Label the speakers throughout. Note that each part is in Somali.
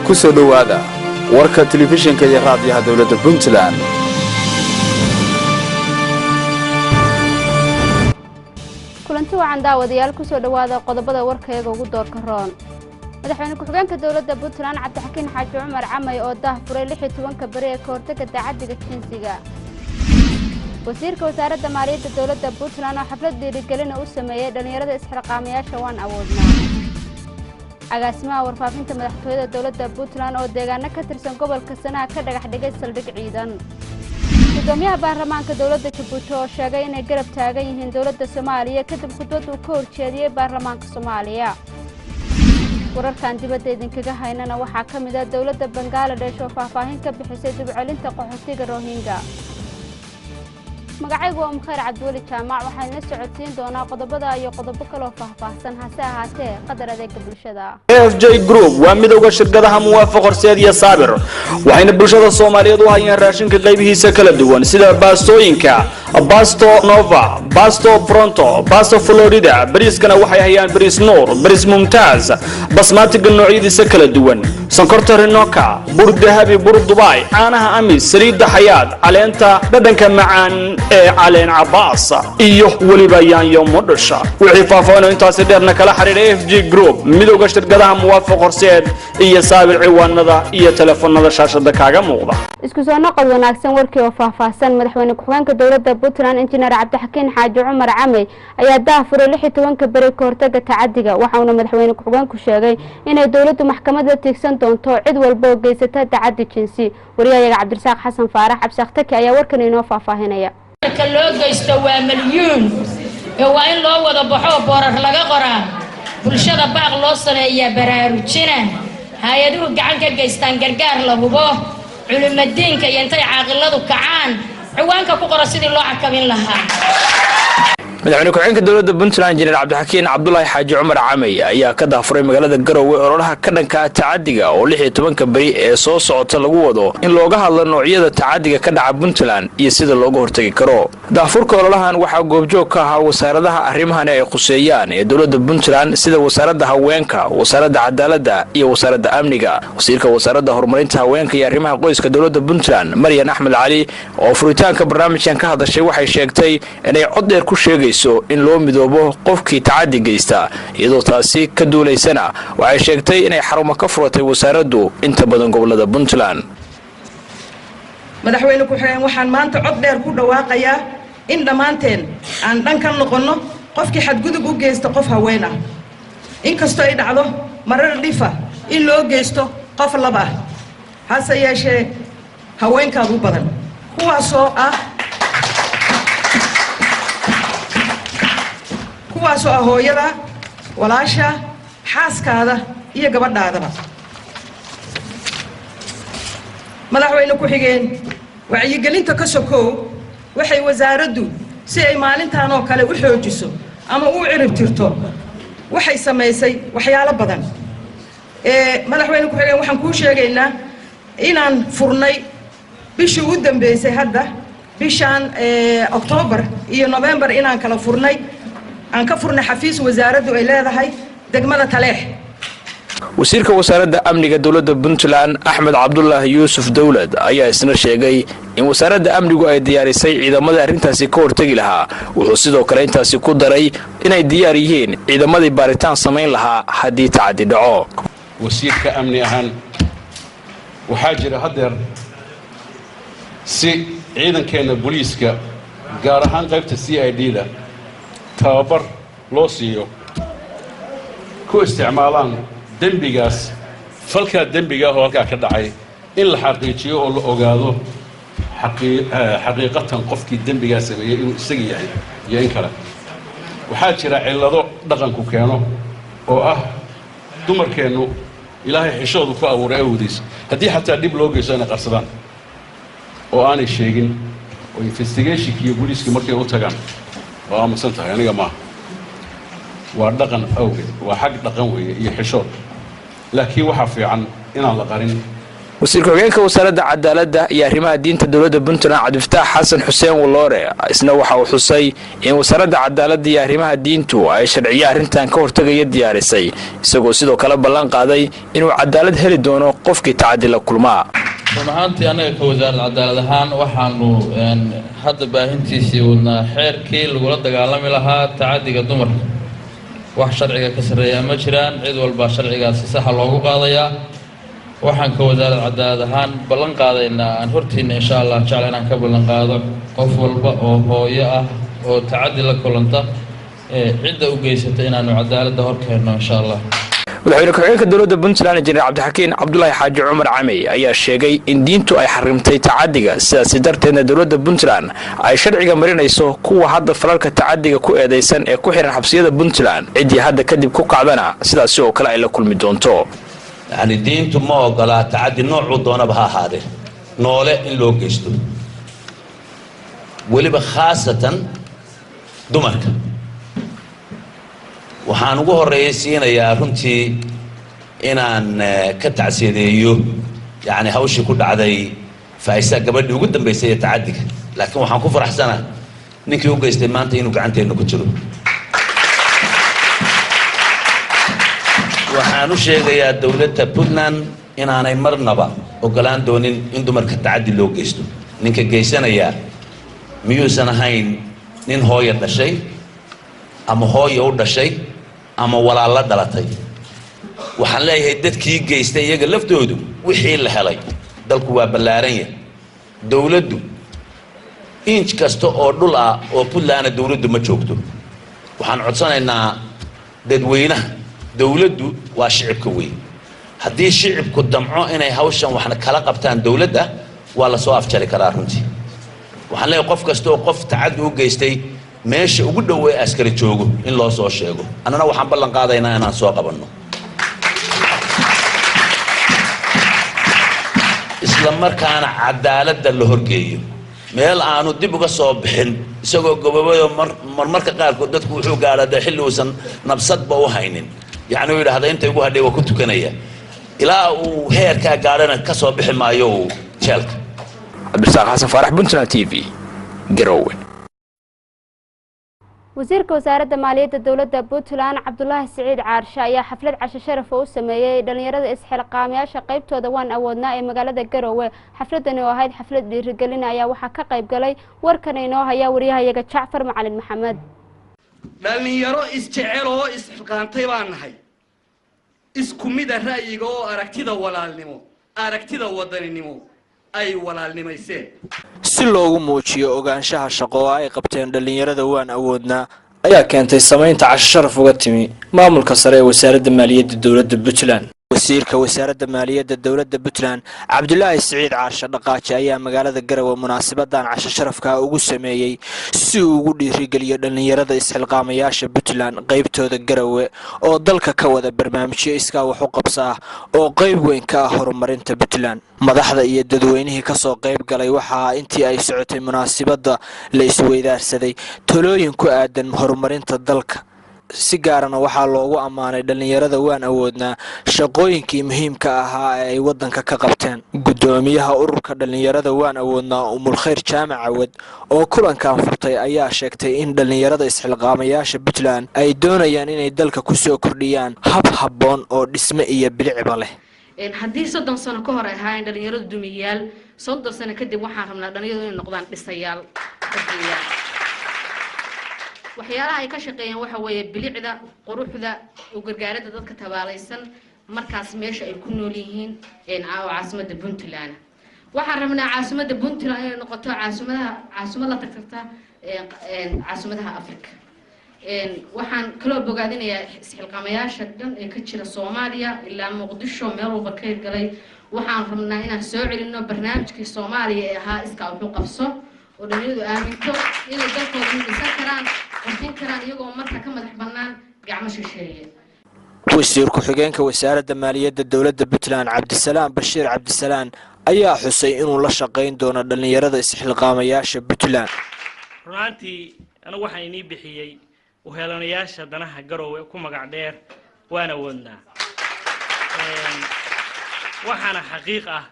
Speaker 1: Ku soo dhowaada warka telefishinka iyo raadiyaha dowladda Puntland.
Speaker 2: Kulanti wacan daawadayaal, kusoo dhowaada qodobada warkayaga ugu doorka roon. Madaxweyne ku-xigeenka dowladda Puntland Cabdixakiin Xaaji Cumar Camay oo daah furay 16-ka beri ee ka hortagga tacaddiga jinsiga. Wasiirka wasaaradda maaliyadda dowladda Puntland oo xaflad dhiirigelina u sameeyey dhallinyarada isxilqaamayaasha Waan Awoodnaa. Agaasimaha warfaafinta madaxtooyada dowladda Puntland oo deegaano ka tirsan gobolka Sanaag ka dhagax dhigay saldhig ciidan. Gudoomiyaha baarlamaanka dowladda Jabuuti oo sheegay inay garab taagan yihiin dowladda Soomaaliya kadib khudbad uu ka horjeediyey baarlamaanka Soomaaliya. Wararkan dibadda idinkaga haynana waxaa ka mid ah dowladda Bangaladesh oo faahfaahin ka bixisay dibcelinta qaxootiga Rohingya. Magacaygu waa Mukheer Cabdiweli Jaamac, waxaan la socodsiin doonaa qodobada iyo qodobo kaloo faahfaahsan, hase ahaatee qadar adeega bulshada.
Speaker 1: F J Group waa midowga shirkadaha Muwaafaq, Horseed iyo Saabir, waxayna bulshada Soomaaliyeed u hayaan raashinka qaybihiisa kala duwan sida baastooyinka Basto Nova, Basto Pronto, Basto Florida. Bariiskana waxay hayaan bariis Nuur, bariis Mumtaaz, basmaatiga noocyadiisa kala duwan, sonkorta Rinoka, bur dahabi, bur Dubai, caanaha Amis, saliidda Xayaad, caleenta dhadhanka macaan ee caleen Cabaas iyo weliba yaanyo mudhusha. Wixii faahfaahin intaasi dheerna kala xiriira F G Group, midowga shirkadaha Muwaafaq, Horseed iyo Saabir, ciwaanada iyo telefoonada shaashada kaaga muuqda.
Speaker 2: Isku soo noqod wanaagsan, warkii oo faahfaahsan. Madaxweyne ku-xigeenka dowladda Puntland Injineer Cabdixakiin Xaaji Cumar Camey ayaa daah furay 16-ka beri ka hortaga tacadiga, waxauna madaxweyne ku-xigeenku sheegay inay dowladdu maxkamad la tiigsan doonto cid walba oo geysata tacadi jinsi. Wariyahayaga Cabdirasaaq Xasan Faarax Cabsaktaki ayaa warkan inoo faahfaahinaya.
Speaker 3: Marka loo geysto waa malyuun ee waa in loo wada baxo, boorar laga qoraa, bulshada baaq loo sameeyaa, baraarujina, hay-aduhu gacan ka geystaan, gargaar la hubo, culimadiinka iyo intay caaqiladu kacaan ciwaanka ku qora sidii loo cakabin lahaa.
Speaker 4: Madaxweyne ku-xigeenka dowladda Puntland Injineer Cabdixakiin Cabdulaahi Xaaji Cumar Camey ayaa ka daafuray magaalada Garowe ololaha ka dhanka ah tacadiga oo 16-ka beri ee soo socota lagu wado in looga hadlo noocyada tacadiga ka dhaca Puntland iyo sida looga hortegi karo. Daafurka ololahan waxaa goobjoog ka ahaa wasaaradaha arrimahani ay khuseeyaan ee dowladda Puntland, sida wasaaradda haweenka, wasaaradda cadaaladda iyo wasaaradda amniga. Wasiirka wasaaradda horumarinta haweenka iyo arrimaha qoyska dowladda Puntland Maryan Axmed Cali oo furitaanka barnaamijkan ka hadashay waxay sheegtay inay cod dheer ku sheegayso in loo midoobo qofkii tacadi geysta. Iyadoo taasi ka duulaysana waxay sheegtay inay xarumo ka furatay wasaaraddu inta badan gobolada Puntland.
Speaker 5: Madaxweyne ku-xigeen, waxaan maanta cod dheer ku dhawaaqayaa in dhammaanteen aan dhan ka noqonno qofkii xadgudub u geysta qof haween ah, inkastoo ay dhacdo marar dhifa in loo geysto qof lab ah, hase yeeshee haweenkaad u badan, kuwaasoo ah hooyada, walaasha, xaaskaada iyo gabadhaadaba. Madaxweyne ku-xigeen, wacyigelinta ka sokow, waxay wasaaraddu si ay maalintan oo kale u xoojiso ama u cirib tirto waxay samaysay waxyaalo badan. Madaxweyne ku-xigeen, waxaan kuu sheegaynaa inaan furnay bishii u dambeysay, hadda bishaan Oktoobar iyo Novembar, inaan kala furnay, aan ka furnay xafiis wasaaraddu ay leedahay degmada Taleex.
Speaker 4: Wasiirka wasaaradda amniga dowladda Puntland Axmed Cabdulaahi Yuusuf Dowlad ayaa isna sheegay in wasaaradda amnigu ay diyaarisay ciidamadii arrintaasi ka hortegi lahaa. Wuxuu sidoo kale intaasi ku daray inay diyaar yihiin ciidamadii baaritaan samayn lahaa haddii tacadi dhaco.
Speaker 6: Wasiirka amni ahaan, waxaa jira haddeer si ciidankeenna booliiska, gaar ahaan qaybta CID da, tababar loo siiyo ku isticmaalaan dembigaas, falkaa dembiga oo halkaa ka dhacay in la xaqiijiyo oo la ogaado xaqiiqatan qofkii dembigaa sameeyey inuu isaga yahay iyo in kale. Waxaa jira cillado dhaqanku keeno oo ah dumarkeennu Ilaahay xishoodu ku abuuray awdiis, haddii xataa dhib loo geysto inay qarsadaan oo aanay sheegin, oo investigationki iyo booliiskii markay u tagaan waa aamusan tahay, aniga maaha. Waa dhaqan awgeed, waa xag dhaqan weeye iyo xishood, laakiin waxaa fiican inaan la qarin.
Speaker 4: Wasiir ku-xigeenka Wasaaradda Cadaaladda iyo Arrimaha Diinta Dowladda Puntland, Cabdifataax Xasan Xuseen Waloore, isna waxa uu xusay in Wasaaradda Cadaaladda iyo Arrimaha Diintu ay sharciyo arrintan ka hortagaya diyaarisay, isagoo sidoo kale ballan qaaday inuu cadaalad heli doono qofkii tacadi la kulmaa.
Speaker 7: Run ahaantii, annaga ka wasaaradda cadaalad ahaan waxaanu hadda baahintiisii wadnaa xeerkii lagula dagaalami lahaa tacadiga dumarka. Wax sharciga ka sarreeyaa ma jiraan, cid walbaa sharcigaasi saxa loogu qaadayaa. Waxaan ka wasaaradda cadaalad ahaan ballan qaadaynaa, aan hortiina insha Allah jecla inaan ka ballan qaado, qof walba oo hooyo ah oo tacadi la kulanta cidda u geysata inaanu cadaaladda hor keenno insha Allah.
Speaker 4: Madaxweyne ku-xigeenka Dowladda Puntland, Injineer Cabdixakiin Cabdulaahi Xaaji Cumar Camey, ayaa sheegay in diintu ay xarimtay tacadiga, sidaasi darteedna dowladda Puntland ay sharciga marinayso kuwa hadda falalka tacadiga ku eedaysan ee ku xiran xabsiyada Puntland, ciddii hadda kadib ku kacdana sidaasi oo kale ay la kulmi doonto.
Speaker 8: Yacni diintu ma ogolaa tacaddi noocuu doonaba ha ahaadee noole in loo geysto, weliba khaasatan dumarka. Waxaan ugu horreeyay siinayaa runtii inaan ka tacsiyadeeyo yacni hawshii ku dhacday Faa'isa, gabadhii ugu dambaysay ee tacaddiga, laakiin waxaan ku faraxsanaa ninkii u geystay maanta inuu gacanteenna ku jiro. Waxaan u sheegayaa dowladda Puntland inaanay marnaba ogolaan doonin in dumarka tacaddi loo geysto. Ninka geysanayaa miyuusan ahayn nin hooya dhashay ama hooya u dhashay ama walaal la dhalatay? Waxaan leeyahay dadkii geystay iyaga laftoodu wixii la helay. Dalku waa ballaaran yahay, dowladdu inch kasta oo dhul ah oo Puntlandna dowladdu ma joogto. Waxaan codsanaynaa dadweynaha, dowladdu waa shicibka weyn, haddii shicibku damco inay hawshan waxna kala qabtaan dowladda, waa lasoo afjari karaa. Runtii waxaan leeyahay qof kasta oo qof tacaddi u geystay, meesha ugu dhow ee askari joogo in loo soo sheego, annana waxaan ballan qaadaynaa inaan soo qabanno, isla markaana cadaaladda la horgeeyo, meel aanu dib uga soo bixin isagoo gobobayoo. Marmarka qaarkood dadku wuxuu gaadhaa dee xilli uusan nabsadba u haynin, yacni uu yidhahda inta igu hadhay waa ku tukanaya, ilaa uu heerkaa gaadhana ka soo bixi maayo uu jeelka.
Speaker 4: Cabdirasaaq Xasan Faarax, Puntland TV, Garowe.
Speaker 2: Wasiirka Wasaaradda Maaliyadda Dowladda Puntland, Cabdulaahi Siciid Caarshe, ayaa xaflad casho sharaf oo u sameeyey dhalinyarada isxilqaamayaasha qaybtooda Waan Awoodnaa ee magaalada Garowe. Xafladani oo ahayd xaflad dhiirigelin ayaa waxaa ka qayb galay, warkan inoo haya wariyahayaga Jacfar Macalin Maxamed.
Speaker 9: Dhallinyaro isjecel oo isxilqaantay baan nahay, isku mida ra'yiga oo aragtida walaalnimo, aragtida wadaninimo ay walaalnimayseen.
Speaker 10: Si loogu muujiyo ogaanshaha shaqo oo ay qabteen dhallinyarada Waan Awoodnaa ayaa keentay samaynta casho sharaf uga timi maamulka sare ee Wasaaradda Maaliyadda Dowladda Puntland. Wasiirka Wasaaradda Maaliyadda Dowladda Puntland, Cabdulaahi Siciid Caarshe Dhaqaaji, ayaa magaalada Garowe munaasabadan casho sharafka ugu sameeyey si uu ugu dhiirigeliyo dhallinyarada isxilqaamayaasha Puntland qaybtooda Garowe oo dalka ka wada barnaamijyo iskaa wax u qabsa ah oo qayb weyn ka ah horumarinta Puntland. Madaxda iyo dadweynihii kasoo qayb galay waxaa intii ay socotay munaasabadda la isweydaarsaday talooyin ku aadan horumarinta dalka. Si gaarana waxaa loogu ammaanay dhallinyarada Waan Awoodnaa shaqooyinkii muhiimka ahaa ee ay waddanka ka qabteen. Guddoomiyaha ururka dhallinyarada Waan Awoodnaa, Umulkhayr Jaamac Cawad, oo kulankan furtay ayaa sheegtay in dhallinyarada isxilqaamayaasha Puntland ay doonayaan inay dalka kusoo kordhiyaan hab habboon oo dhisme iyo bilicba leh.
Speaker 11: Haddii 30 sano ka hor ay ahaayeen dhalinyaradu dumiyayaal, 30 sano kadib waxaan rabnaa dhalinyaradu inay noqdaan dhisayaal, qurxiyayaal. Waxyaalaha ay ka shaqeeyaan waxa weeye bilicda, quruxda, u gargaaridda dadka tabaalaysan markaas meesha ay ku nool yihiin oo caasimadda Puntland. Waxaan rabnaa caasimadda Puntland inay noqoto caasimadaha, caasimad la tagtarta caasimadaha Africa. Waxaan kaloo bogaadinayaa isxilqaamayaasha dhan ee ka jira Soomaaliya ilaa Muqdisho, meel walba ka hirgalay. Waxaan rabnaa inaan soo celinno barnaamijkii Soomaaliya ee ahaa iskaa wuxuu qabso, oo dhalinyaradu aaminto inay dalkooda dhisan karaan, qurxin karaan, iyagoo marka ka madax bannaan gacmo shisheeye.
Speaker 10: Wasiir ku-xigeenka Wasaaradda Maaliyadda Dowladda Puntland, Cabdisalaam Bashiir Cabdisalaan, ayaa xusay inuu la shaqayn doono dhallinyarada isxilqaamayaasha Puntland.
Speaker 12: Runaantii anigu waxaan inii bixiyey uheelanayaasha danaha Garowe ku magac dheer Waan Awoodnaa. Waxaana xaqiiq ah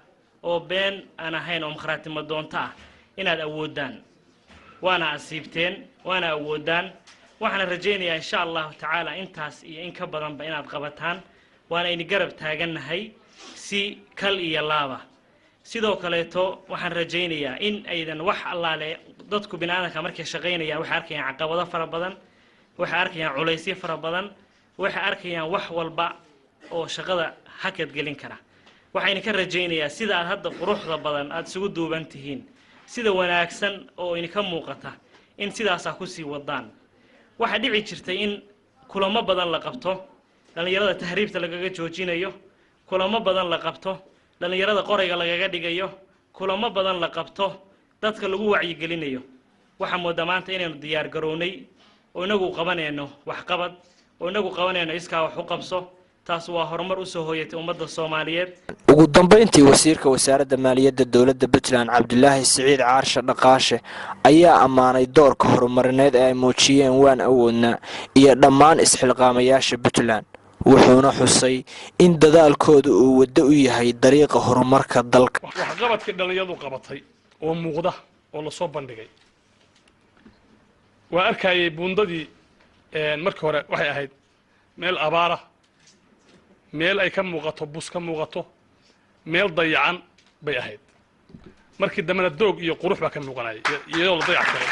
Speaker 12: Oo been aan ahayn oo makhraatimo doonto ah inaad awoodaan, waana asiibteen, waana awoodaan. Waxaana rajaynayaa insha Allahu tacaala intaas iyo in ka badanba inaad qabataan, waana ayni garab taagannahay si kal iyo laaba. Sidoo kaleeto waxaan rajaynayaa in aydan wax allaale dadku bini aadamka markay shaqaynayaan waxay arkayaan caqabado fara badan, waxay arkayaan culaysyo fara badan, waxay arkayaan wax walba oo shaqada hakad gelin kara. Waxayna ka rajaynayaa sida aad hadda quruxda badan aada isugu duuban tihiin, sida wanaagsan oo idinka muuqata, in sidaasaa kusii wadaan. Waxaa dhici jirtay in kulamo badan la qabto dhallinyarada tahriibta lagaga joojinayo, kulamo badan la qabto dhallinyarada qorayga lagaga dhigayo, kulamo badan la qabto dadka lagu wacyigelinayo. Waxaa moodaa maanta inaynu diyaar garownay oo inagu qabanayno waxqabad oo inagu qabanayno iskaa wax u qabso. Taas waa horumar usoo hooyatay ummadda Soomaaliyeed.
Speaker 10: Ugu dambeyntii, wasiirka wasaaradda maaliyadda dowladda Puntland, Cabdulaahi Siciid Caarshe Dhaqaashe, ayaa ammaanay doorka horumarineed ee ay muujiyeen Waan Awoodnaa iyo dhammaan isxilqaamayaasha Puntland, wuxuuna xusay in dadaalkooda uu waddo u yahay dariiqa horumarka dalka.
Speaker 13: Waxqabadkii dhallinyaradu qabatay oo muuqda oo lasoo bandhigay waa arkayay. Buundadii markii hore waxay ahayd meel abaara, meel ay ka muuqato bus ka muuqato, meel dayacan bay ahayd. Markii dambena doog iyo qurux baa ka muuqanaya iyadoo la dayac tiray.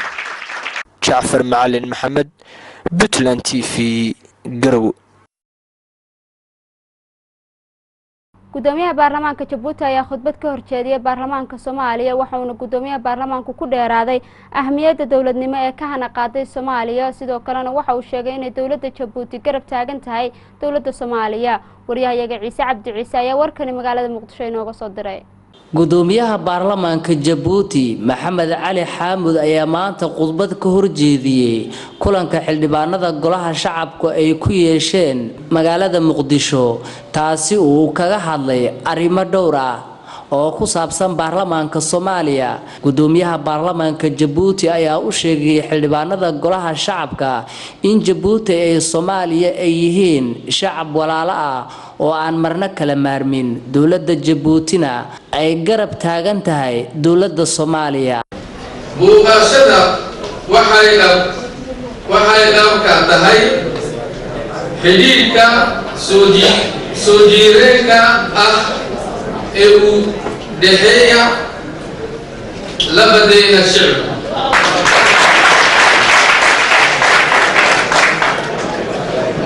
Speaker 10: Jacfar Macalin Maxamed, Puntland TV, Garow.
Speaker 2: Gudoomiyaha baarlamaanka Jabuuti ayaa khudbad ka horjeediyay baarlamaanka Soomaaliya. Waxauna gudoomiyaha baarlamaanku ku dheeraaday ahmiyadda dowladnimo ee ka hana qaaday Soomaaliya. Sidoo kalena waxa uu sheegay inay dowladda Jabuuti garab taagan tahay dowladda Soomaaliya. Waryahayaga Ciise Cabdi Ciise ayaa warkani magaalada Muqdisho inooga soo diray.
Speaker 14: Gudoomiyaha baarlamaanka Jabuuti, Maxamed Cali Xaamud, ayaa maanta khudbad ka horjeediyey kulanka xildhibaanada golaha shacabku ay ku yeesheen magaalada Muqdisho, taasi uu kaga hadlay arrimo dhowr ah oo ku saabsan baarlamaanka Soomaaliya. Gudoomiyaha baarlamaanka Jabuuti ayaa u sheegay xildhibaanada golaha shacabka in Jabuuti ay Soomaaliya ay yihiin shacab walaalo ah oo aan marna kala maarmin, dowladda Jabuutina ay garab taagan tahay dowladda Soomaaliya.
Speaker 15: Muuqashada waxay dhabka tahay xidhiidhka soo jiireenka ah ee u dhexeeya labadayna shicib.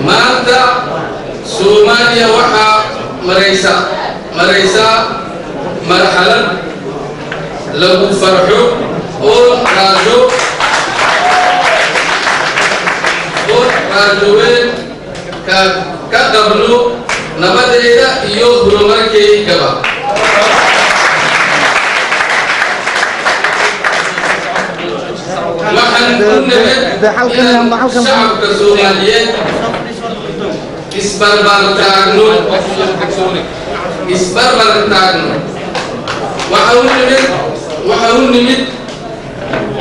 Speaker 15: Maanta Soomaaliya waxaa maraysaa marxalad lagu farxo oo raajo weyn ka qabno nabadeeda iyo horumarkeygaba. Waxaan u nimid inaan shacabka Soomaaliyeed isbarbar taagno. Waxa u nimid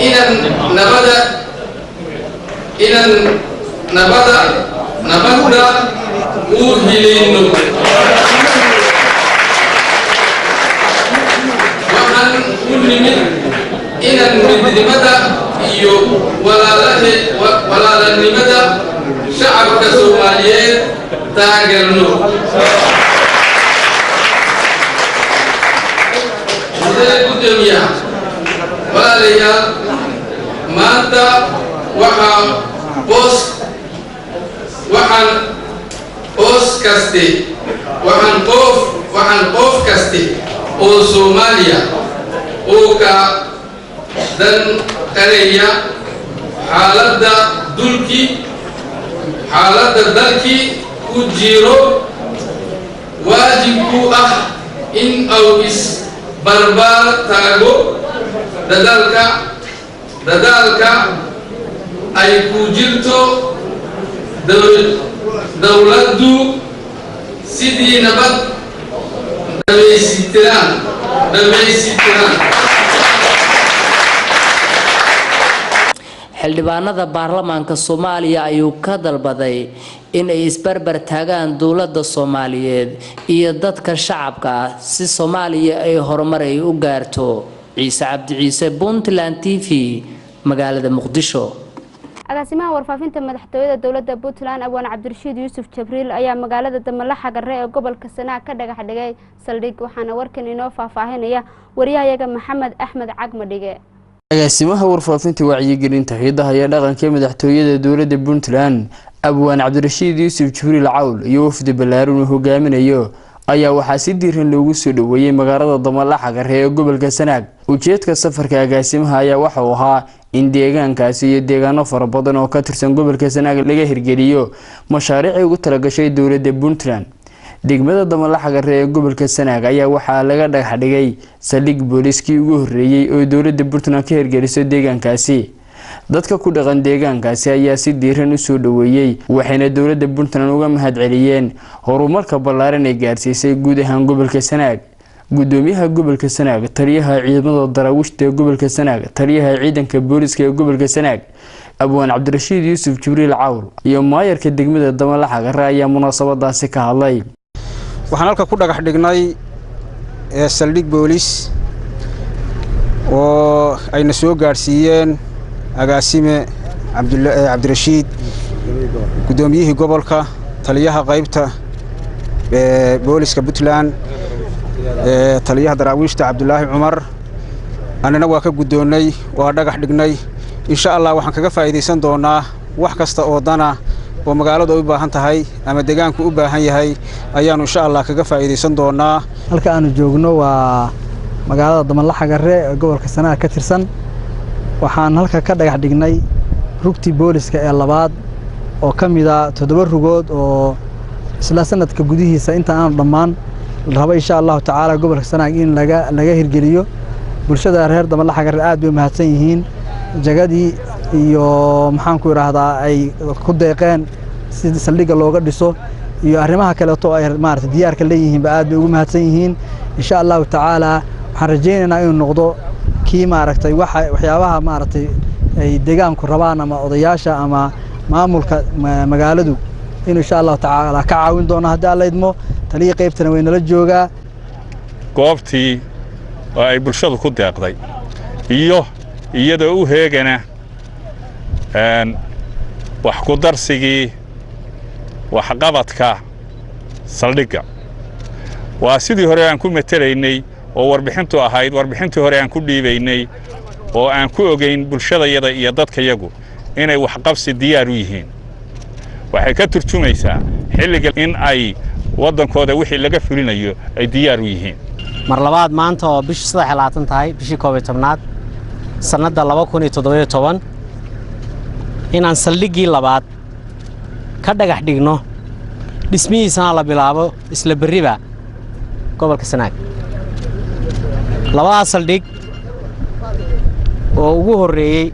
Speaker 15: inaan nabadda u hilayno. Waxaan u nimid inaan midnimada iyo walaalanimada shacabka Soomaaliyeed taageerno. Mudane gudoomiyaha, walaalayaal, maanta waxaa boos waxaan boos kaste waxaan qof kaste oo Soomaaliya oo ka danqaraya xaaladda dalkii ku jiro waajib ku ah in uu is barbar taago dadaalka ay ku jirto dowladdu sidii nabad dhamaystiran.
Speaker 14: Xildhibaanada baarlamaanka Soomaaliya ayuu ka dalbaday in ay isbarbar taagaan dowladda Soomaaliyeed iyo dadka shacabka ah si Soomaaliya ay horumar ay u gaarto. Ciise Cabdi Ciise, Puntland TV, magaalada Muqdisho.
Speaker 2: Agaasimaha warfaafinta madaxtooyada dowladda Puntland, Abwaan Cabdirashiid Yuusuf Jabriil, ayaa magaalada Damalaxa Gare ee gobolka Sanaag ka dhagax dhigay saldhig, waxaana warkan inoo faahfaahinaya wariyahayaga Maxamed Axmed Cagmadhige.
Speaker 16: Agaasimaha warfaafinta, wacyigelinta, hidaha iyo dhaqanka ee madaxtooyada dowladda Puntland, Abwaan Cabdirashiid Yuusuf Jibriil Cawl, iyo wafdi ballaaran uu hogaaminayo ayaa waxaa si diiran loogu soo dhoweeyey magaalada Damalaxa Gare ee gobolka Sanaag. Ujeedka safarka agaasimaha ayaa waxa uu ahaa in deegaankaasi iyo deegaano fara badan oo ka tirsan gobolka Sanaag laga hirgeliyo mashaariicii ugu talagashay dowladda Puntland. Degmada Damalaxa Gare ee gobolka Sanaag ayaa waxaa laga dhagax dhigay saldhig booliiskii ugu horreeyey oo dowladda Puntland ka hirgeliso deegaankaasi. Dadka ku dhaqan deegaankaasi ayaa si diiran usoo dhoweeyey, waxayna dowladda Puntland uga mahadceliyeen horumarka ballaaran ee gaarsiisay guud ahaan gobolka Sanaag. Gudoomiyaha gobolka Sanaag, taliyaha ciidamada daraawiishta ee gobolka Sanaag, taliyaha ciidanka booliiska ee gobolka Sanaag, Abwaan Cabdirashiid Yuusuf Jibriil Cawl iyo maayarka degmada Damalaxa Gare ayaa munaasabadaasi ka hadlay.
Speaker 17: Waxaan halka ku dhagax dhignay saldhig booliis oo ayna soo gaadhsiiyeen agaasime Cabdirashiid, guddoomiyihii gobolka, taliyaha qaybta booliska Puntland, taliyaha daraawiishta Cabdulaahi Cumar. Annana waa ka guddoonnay, waa dhagax dhignay. Insha Allah waxaan kaga faa'iidaysan doonaa wax kasta oo dana oo magaaladu ay u baahan tahay ama deegaanku u baahan yahay ayaanu insha Allah kaga faa'iidaysan doonaa.
Speaker 18: Halka aanu joogno waa magaalada Damalaxa Gare ee gobolka Sanaag ka tirsan. Waxaan halka ka dhagax dhignay rugtii booliska ee labaad oo ka mid ah 7 rugood oo isla sanadka gudihiisa inta aanu dhammaan la rabo insha Allahu tacaala gobolka Sanaag in laga hirgeliyo. Bulshada reer Damalaxa Gare aad bay u mahadsan yihiin jagadii iyo maxaan ku idhaahdaa ay ku deeqeen si saldhigga looga dhiso iyo arrimaha kaleeto ay maaragtay diyaarka leeyihiinba aad bay ugu mahadsan yihiin. Insha Allahu tacaala waxaan rajaynaynaa inuu noqdo kii maaragtay waxa waxyaabaha maaragtay ay deegaanku rabaan ama odayaasha ama maamulka magaaladu inuu insha Allahu tacaala ka caawin doono haddii Alla idmo. Taliya qaybtana way nala joogaa.
Speaker 19: Goobtii oo ay bulshadu ku deeqday iyo iyadoo u heegana wax ku darsigii waxqabadka saldhigga, waa sidii hore aan ku matelaynay oo warbixintu ahayd, warbixintii hore aan ku dhiibaynay oo aan ku ogayn bulshadayada iyo dadkayagu inay waxqabsi diyaar u yihiin. Waxay ka turjumaysaa xilliga in ay waddankooda wixii laga fulinayo ay diyaar u yihiin.
Speaker 20: Mar labaad maanta oo bishii 23 tahay, bishii 11aad, sannadda 2017, inaan saldhiggii labaad ka dhagax dhigno, dhismihiisana la bilaabo isla berriba gobolka Sanaag. Labadaas saldhig oo ugu horreeyey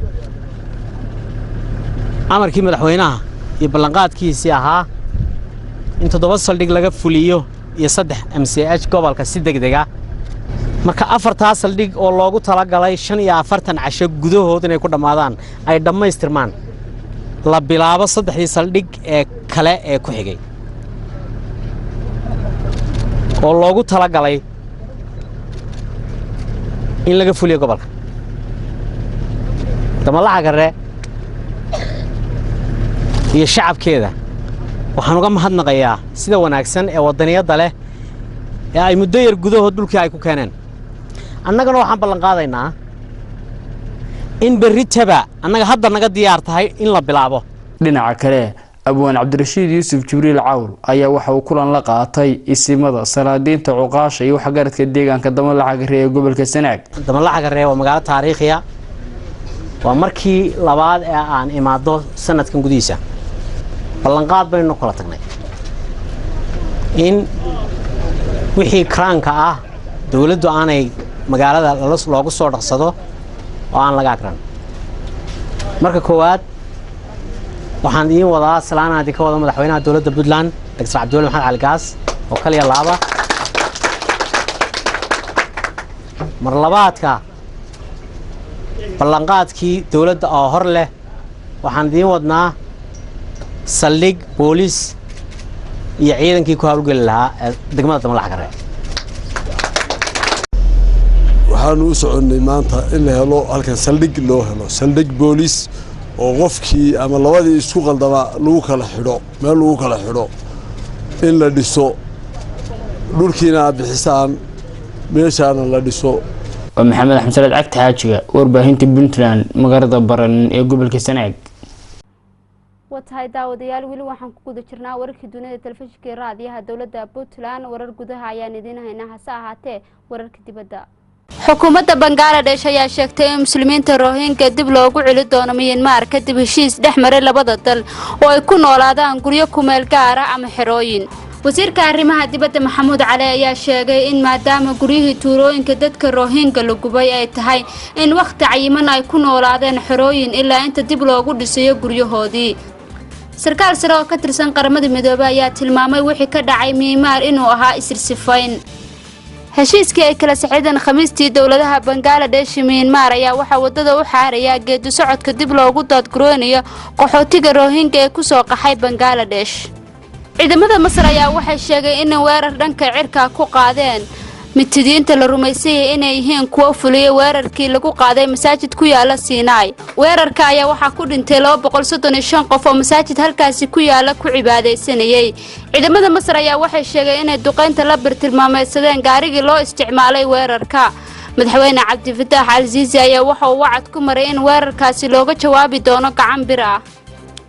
Speaker 20: amarkii madaxweynaha iyo ballanqaadkiisii ahaa in 7 saldhig laga fuliyo iyo 3 MCH gobolka si degdeg ah. Marka 4taa saldhig oo loogu talagalay 45 casho gudahood inay ku dhammaadaan, ay dhammaystirmaan, la bilaabo 3dii saldhig ee kale ee ku xigay oo loogu talagalay in laga fuliyo gobolka Damalaxa Gare iyo shacabkeeda. Waxaan uga mahadnaqayaa sida wanaagsan ee waddaniyadda leh ee ay muddo yar gudahood dhulkii ay ku keeneen. Annagana waxaan ballan qaadaynaa in berritaba annaga hadda naga diyaar tahay in la bilaabo.
Speaker 16: Dhinaca kale, Abwaan Cabdirashiid Yuusuf Jibriil Cawl ayaa waxa uu kulan la qaatay isimada, salaadiinta, cuqaasha iyo waxgaradka deegaanka Damalaxa Gare ee gobolka Sanaag.
Speaker 20: Damalaxa Gare waa magaalo taariikhiya. Waa markii labaad ee aan imaado sanadkan gudihiisa. Ballanqaad baynu kula tagnay in wixii karaanka ah dowladdu aanay magaalada loogu soo dhaqsado oo aan laga akran. Marka koowaad waxaan idiin wadaa salaanaan idinka wada madaxweynaha dowladda Puntland, Dr. Cabdiweli Maxamed Cali Gaas, oo kaliya laaba. Mar labaadka ballanqaadkii dowladda oo hor leh waxaan idiin wadnaa Saldhig booliis iyo ciidankii ku hawlgeli lahaa ee degmada Damalaxagare.
Speaker 21: Waxaanu u soconnay maanta in la helo halkan saldhig, loo helo saldhig booliis oo qofkii ama labadii isku qaldama lagu kala xidho, meel lagu kala xidho in la dhiso, dhulkiina aad bixisaan, meeshaana la dhiso.
Speaker 16: Waa Maxamed Axmed Salaad Cagta Xaajiga, warbaahinta Puntland, magaalada Baran ee gobolka Sanaag.
Speaker 2: Waa tahay daawadayaal, weli waxaan ku guda jirnaa wararkii dunida telefishinka iyo raadiyaha dowladda Puntland. Warar gudaha ayaan idiin haynaa, hase ahaatee wararka dibadda. Xukuumadda Bangaladesh ayaa sheegtay in muslimiinta Rohingya dib loogu celi doono Myanmar kadib heshiis dhex maray labada dal oo ay ku noolaadaan guryo kumeel gaara ama xerooyin. Wasiirka arrimaha dibadda Maxamuud Cali ayaa sheegay in maadaama guryihii tuulooyinka dadka Rohingya la gubay ay tahay in wakhti cayiman ay ku noolaadeen xerooyin ilaa inta dib loogu dhisayo guryahoodii. Sarkaal sare oo ka tirsan Qaramada Midoobay ayaa tilmaamay wixii ka dhacay Myanmar inuu ahaa isirsifayn. Heshiiskii ay kala saxiixdeen Khamiistii dowladaha Bangaladesh iyo Myanmar ayaa waxaa wadada u xaarayaa geedi socodka dib loogu daadgureynayo qaxootiga Rohingya ee kusoo qaxay Bangaladesh. Ciidamada Masar ayaa waxay sheegay inay weerar dhanka cirka ku qaadeen mitidiinta la rumaysan yahay inay yihiin kuwo fuliyey weerarkii lagu qaaday masaajid ku yaala Siinaay. Weerarka ayaa waxaa ku dhintay 235 qof oo masaajid halkaasi ku yaala ku cibaadaysanayay. Ciidamada Masar ayaa waxay sheegay inay duqeynta la birtilmaameedsadeen gaarigii loo isticmaalay weerarka. Madaxweyne Cabdifataax Al-Siisi ayaa waxa uu wacad ku maray in weerarkaasi looga jawaabi doono gacan bir ah.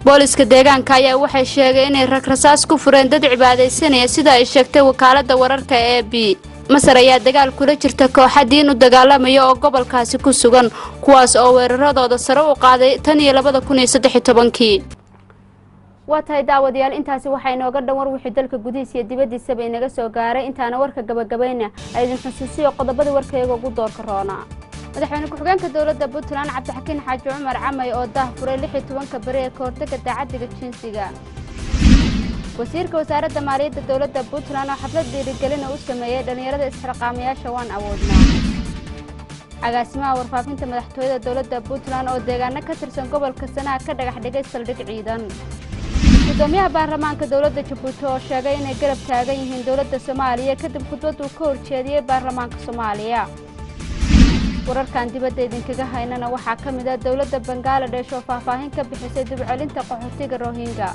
Speaker 2: Booliska deegaanka ayaa waxay sheegay inay rag rasaas ku fureen dad cibaadaysanaya, sida ay sheegtay wakaaladda wararka ee B. Masar ayaa dagaal kula jirta kooxa diin u dagaalamaya oo gobolkaasi ku sugan, kuwaas oo weeraradooda sare u qaaday tan iyo 2013-kii. Waa tahay daawadayaal, intaasi waxaa inooga dhan war wixii dalka gudihiisa iyo dibaddiisaba inaga soo gaaray. Intaana warka gabagabayna ay idin xusuusiyo qodobada warkayaga ugu doorka roona. Madaxweyne ku-xigeenka dowladda Puntland Cabdixakiin Xaaji Cumar Camay oo daah furay 16-ka beri ee kahortaga daacaddiga jinsiga. Wasiirka wasaaradda maaliyadda dowladda Puntland oo xaflad dhiirigelina u sameeyey dhallinyarada isxilqaamayaasha Waan Awoodnaa. Agaasimaha warfaafinta madaxtooyada dowladda Puntland oo deegaano ka tirsan gobolka Sanaag ka dhagax dhigay saldhig ciidan. Gudoomiyaha baarlamaanka dowladda Jabuuti oo sheegay inay garab taagan yihiin dowladda Soomaaliya kadib khudbad uu ka horjeediyey baarlamaanka Soomaaliya. Wararkan dibadda idinkaga haynana waxaa ka mid ah dowladda Bangaladesh oo faahfaahin ka bixisay dibcelinta qaxootiga Rohingya.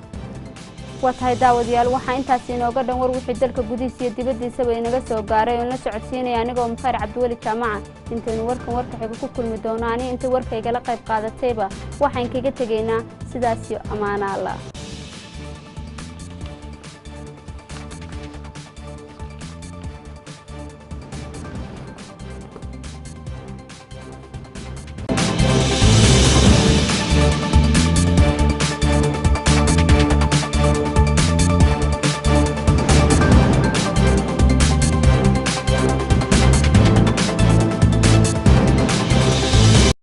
Speaker 2: Waa tahay daawadayaal, waxaa intaasi inooga dhan war wixii dalka gudihiisa iyo dibaddiisaba inaga soo gaaray oon la socodsiinaya anigoo Mukhayr Cabdiweli Jaamaca. Intaynu warkan warka xiga ku kulmi doono, ani inta warka igala qayb qaadatayba waxaan kaga tegaynaa sidaasiyo ammaana Allah.